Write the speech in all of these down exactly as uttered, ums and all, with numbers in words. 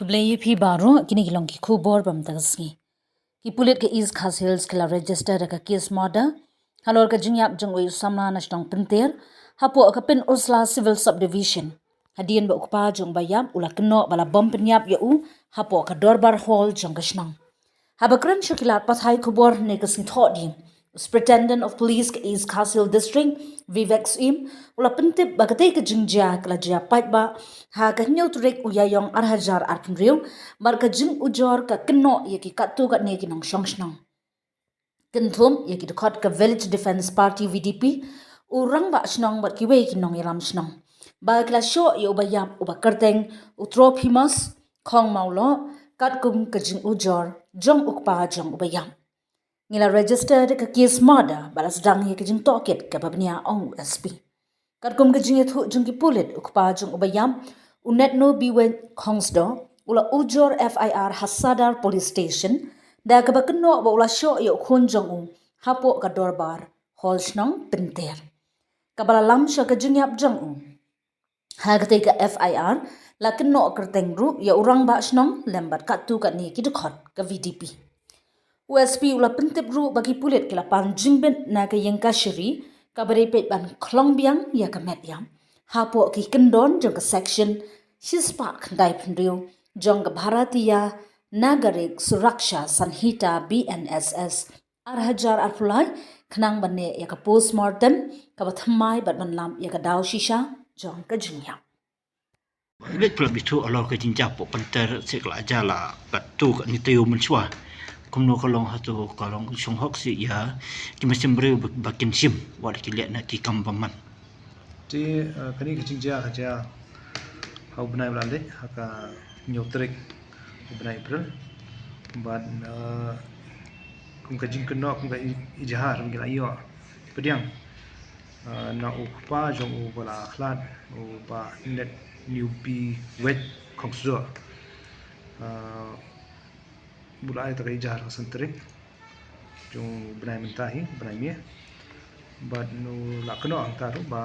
Khublei ïa phi baroh, kine ki long ki khubor ba mynta ka sngi. Ki pulit ka East Khasi Hills ki la register da ka case murder halor ka jingïap jong uwei u samla na shnong Pynter hapoh ka Pynursla Civil Subdivision, hadien ba u kpa jong u ba ïap u la kynnoh ba la bom pynïap ïa u hapoh ka Dorbar Hall jong ka shnong. Haba kren sha ki lad pathai khubor ne ka sngi Thohdieng, u Superintendent of Police ka East Khasi Hills District, Vivek Syiem, u la pyntip ba katei ka jingjia ka la jia paidbah ha ka hynñiew tarik u Ïaïong ar hajar arphew hynriew, bad ka jingujor ka kynnoh ïa ki katto katne ki nongshong shnong, kynthum ïa ki dkhot ka Village Defence Party, V D P, u rangbah shnong bad kiwei ki nongïalam shnong, ba ki la shoh ïa u ba ïap u ba kyrteng u Trophimus Khongmawloh katkum ka jingujor jong u kpa jong u ba ïap. Ngi la register da ka case murder bad la sdang ïa ka jingtohkit kaba bniah, ong u S P. Katkum ka jingïathuh jong ki pulit, u kpa jong u ba ïap, u Netno Biwet Khongsdor, u la ujor F I R ha Sadar Police Station da kaba kynnoh ba u la shoh ïa u khun jong u hapoh ka Dorbar Hall shnong Pynter, kaba la lam sha ka jingïap jong u. Ha katei ka F I R la kynnoh kyrteng ruh ïa u rangbah shnong lem bad katto katne ki dkhot ka V D P. U S P u la pyntip ruh ba ki pulit ki la pan jingbit na ka ïing kashari kaba dei peit ban khlong biang ïa ka met ïap hapoh ki kyndon jong ka section shispah khyndai phew hynriew jong ka Bharatiya Nagarik Suraksha Sanhita, B N S S, ar hajar arphew lai, khnang ban neh ïa ka postmortem kaba thymmai bad ban lap ïa ka daw shisha jong ka jingïap. Leit pynlong bithu halor ka jingjia hapoh Pynter, se ka la jia la katto katne taïew mynshuwa. Kumno ka long hato ka long shong hok seh ïa ki mynsiem briew ba, ba kin shim wat la ki leh na ki kam bymman. Te, eh, kane ka jingjia ka jia ha u bnai ba la leit, ha ka hynñiew tarik u bnai April. Bad, eh, kum ka jingkynnoh, kum ka i-, ijhar ngi la ïoh pdiang, eh, na u kpa jong u ba la khlad, u Bah Netno Biwet Khongsdor. Eh, u la ai ta ka ijhar ha ka san tarik jong u bnai mynta hi, bnai May. Bad u la kynnoh hangta ruh ba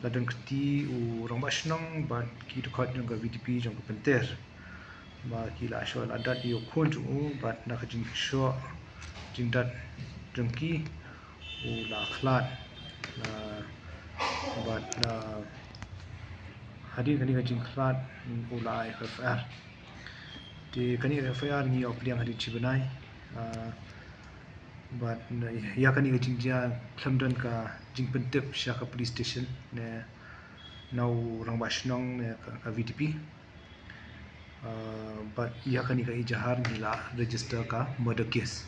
la don kti u rangbah shnong bad ki dkhot jong ka V D P jong ka Pynter, ba ki la shoh la dat ïa u khun jong u, bad na ka jingshoh jingdat jong ki u la khlad. La, bad la, hadien kane ka jingkhlad u la ai F I R. Te kane ka F I R ngi ïoh pdiang hadien shi bnai. Ah, bad, eh, ïa kane ka jingjia khlem don ka jingpyntip sha ka police station ne na u rangbah shnong ne ka, ka V D P. Ah, bad ïa kane ka ijhar ngi la register ka murder case.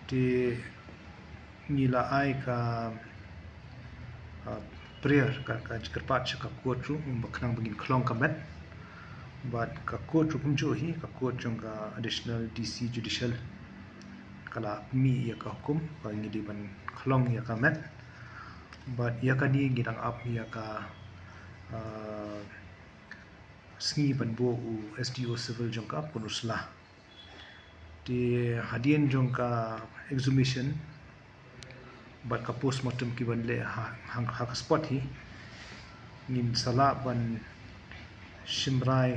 Te ngi la ai ka, ah, prayer, ka, ka jingkyrpad sha ka court ruh, ba khnang ba ngin khlong ka met. Bad ka court ruh kumjuh hi, ka court jong ka Additional D C Judicial ka la mih ïa ka hukum ba ngi dei ban khlong ïa ka met. Bad ïa kane ngi dang ap ïa ka, ah, sngi ban buh u S D O Civil jong ka Pynursla. Te hadien jong ka exhumation bad ka postmortem ki ban leh ha, ha, ha ka spot hi, ngin sa lah ban shim rai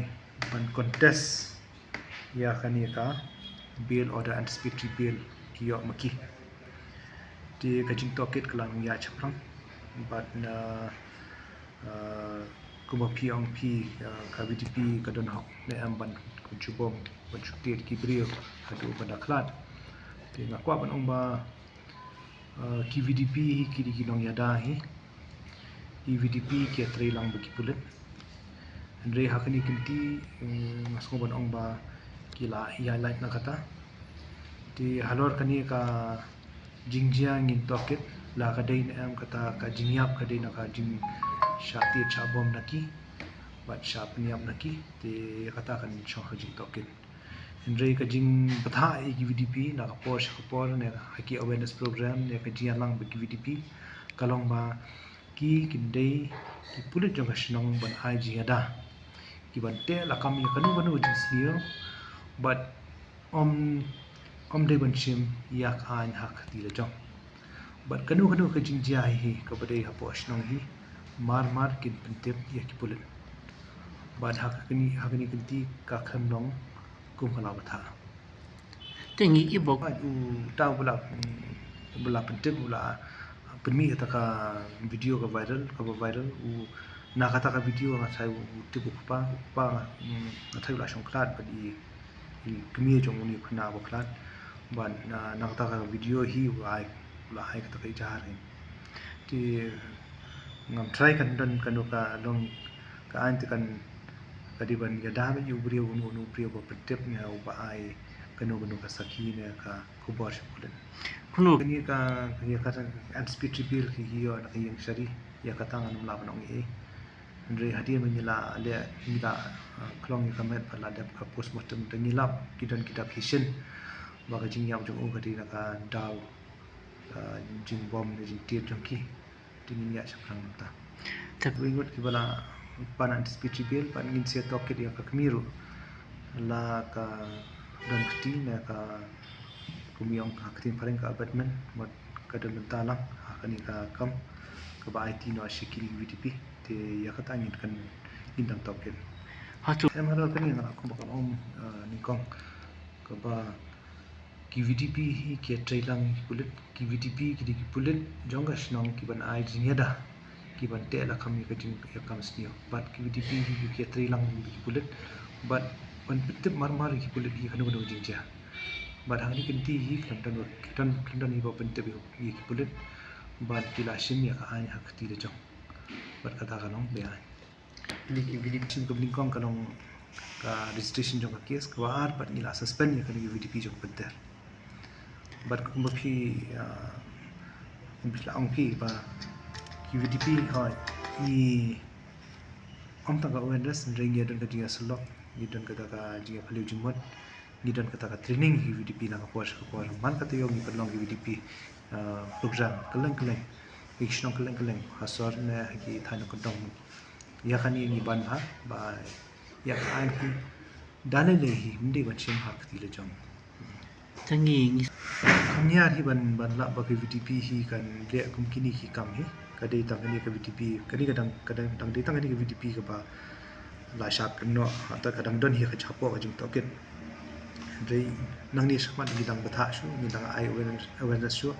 ban contest ïa kane ka bail order, anticipatory bail ki ïoh ma ki. Te ka jingtohkit ka la nang ïaid shaphrang bad na, ah, kumba phi ong phi, ah, ka V D P ka don hok ne em ban, ban shu bom, ban shu tied ki briew haduh ban da khlad. Te nga kwah ban ong ba, ah, ki V D P hi ki dei ki nongïada hi. Ki V D P ki ïatrei lang bad ki pulit. Hynrei ha kane ka kynti, eh, nga sngew ban ong ba ki la ïaid lait na kata. Te halor kane ka jingjia ngin tohkit, la ka dei ne em kata ka jingïap ka dei na ka jingshah tied shah bom na ki bad shah pynïap na ki. Te kata kan shong ha jingtohkit. Hynrei ka jingbthah ïa ki V D P na ka por sha ka por ne ha ki awareness program ne ka jingïalang bad ki V D P ka long ba ki kin dei ki pulit jong ka shnong ban ai jingïada, ki ban teh lakam ïa kano kano ka jingsniew, bad ym, ym dei ban shim ïa ka aiñ ha ka kti la jong. Bad kano kano ka jingjia hi hi kaba dei hapoh shnong hi, mar mar kin pyntip ïa ki pulit. Bad ha kani, ha kani ka kynti ka khlem long kum ka la bthah. Te ngi i bok. Bad uta u ba la, u ba la pyntip, u la pynmih kata ka video ka viral, kaba viral, u na kata ka video nga tharai u tip u kpa, u kpa, mm, nga tharai u la shong khlad bad i, i kmie jong uni u khynnah ba khlad. Bad na, na kata ka video hi u ai, u la ai kata ka ijahar hi. Te ngam tharai kan don kano ka long ka aiñ te kan ka dei ban ïada bad ïa u briew, uno uno u briew ba pyntip ne u ba ai kano kano ka sakhi ne ka khubor sha pulit. Kumno kane ka, kane ka Anti-Speech Bill ki ïoh na ka ïing shari, ïa kata ngan ym lah ban ong ei. Hynrei hadien ba ngi la leh, ngi la, ah, khlong ïa ka met bad la dep ka postmortem, te ngi lap ki don ki dap ki shin ba ka jingïap jong u ka dei na ka daw, ah, jingbom ne jingtied jong ki. Te ngin ïaid shaphrang mynta. Te wei ngut kiba la pan Anti-Speech Bill bad ngin sa tohkit ïa ka kmie ruh. La ka don kti ne ka, kum ïong ha ka ktien phareng ka abetment, mut ka don bynta lang ha kane ka kam kaba aiti noh sha kine ki VDP. Te ïa kata ngin kan, ngin dang tohkit. Hato em halor kane nga la kumba ka ong, eh, nyngkong kaba ki VDP hi ki ïatrei lang ïa ki pulit, ki VDP ki dei ki pulit jong ka shnong kiban ai jingïada, kiban teh lakam ïa ka jing, ïa ka kam sniew. Bad ki VDP hi ki ïatrei lang ïa ki pulit bad ban pyntip mar mar ïa ki pulit ïa kano kano ka jingjia. Bad ha kane ka kynti hi khlem don, khlem don, khlem don hi ba pyntip ïa ki pulit bad ki la shim ïa ka aiñ ha ka kti la jong. Bad kata ka long beaiñ. Kine ki VDP, ka ba nyngkong ka long ka registration jong ka case, kaba ar pat ngi la suspend ïa kane ka VDP jong pynter. Bad kumba phi, ah, kumba phi la ong phi ba ki VDP hooid i ym tang ka awareness, hynrei ngi don ka jingïasyllok, ngi don kata ka jingïaphylliew jingmut. Ngi don kata ka training hi VDP na ka por sha ka por. Man ka taïew ngi pynlong hi VDP, ah, program kylleng kylleng. Hi shnong kylleng kylleng. Ha sor ne ha ki thaiñ nongkyndong. Ïa kane ngi ban bha ba ïa ka aiñ hi da lei lei hi ym dei ban shim ha ka kti la jong. Te ngi, ngi. Kam ïar hi ban, ban lap ba ka VDP hi kan leh kum kine ki kam hi. Ka dei tang kane ka VDP, kane ka dang, ka dang, dang dei tang kane ka VDP kaba la shad kynnoh, hata ka dang don hi ka jinghapoh ka jingtohkit. Hynrei nangne shakhmat ngi dang bthah shuh, ngi dang ai awareness, awareness shuh,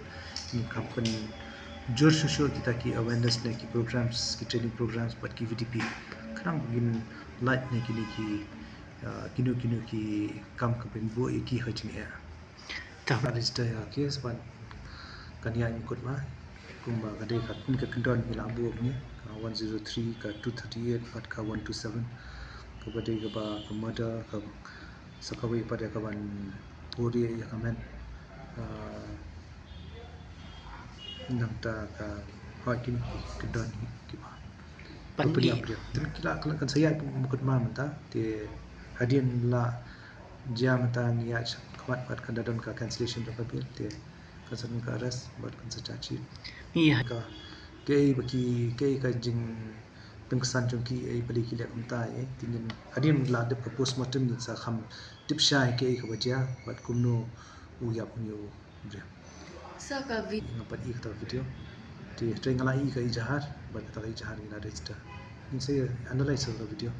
ngi kham pynjur shuh shuh kita ki awareness ne ki programs, ki training programs bad ki VDP. Khnang ba kin lait na kine ki, ah, kino kino ki kam kiban buh ïa ki ha jingeh. Te register ïa ka case bad kan ïaid mukotduma kumba ka dei ka, kum ka kyndon ngi la buh ngi, ka one zero three, ka two thirty eight bad ka one two seven. Kaba dei kaba ka murder, ka sa kawei pat ïa kaban puri ïa ka met. Ah, nangta ka hooid kine ki kyndon kiba. Pat ngi. Te ki la, kan sa ïaid mukotduma mynta, te hadien la jia mynta ngi ïaid shakhmat bad kan da don ka cancellation jong ka bail, te kan sa don ka arrest bad kan sa charge sheet. Ïa. Ka, kaei ba ki, kaei ka jingpynksan jong ki, ei ba dei ki leh kumta, ei, te ngin hadien la dep ka postmortem ngin sa kham tip shai kaei kaba jia bad kumno u ïap une u briew. Sa ka vi- Nga pat i kata ka video. Te hynrei nga la i ka ijahar bad kata ka ijahar ngi la register. Ngin sa analyze ka video.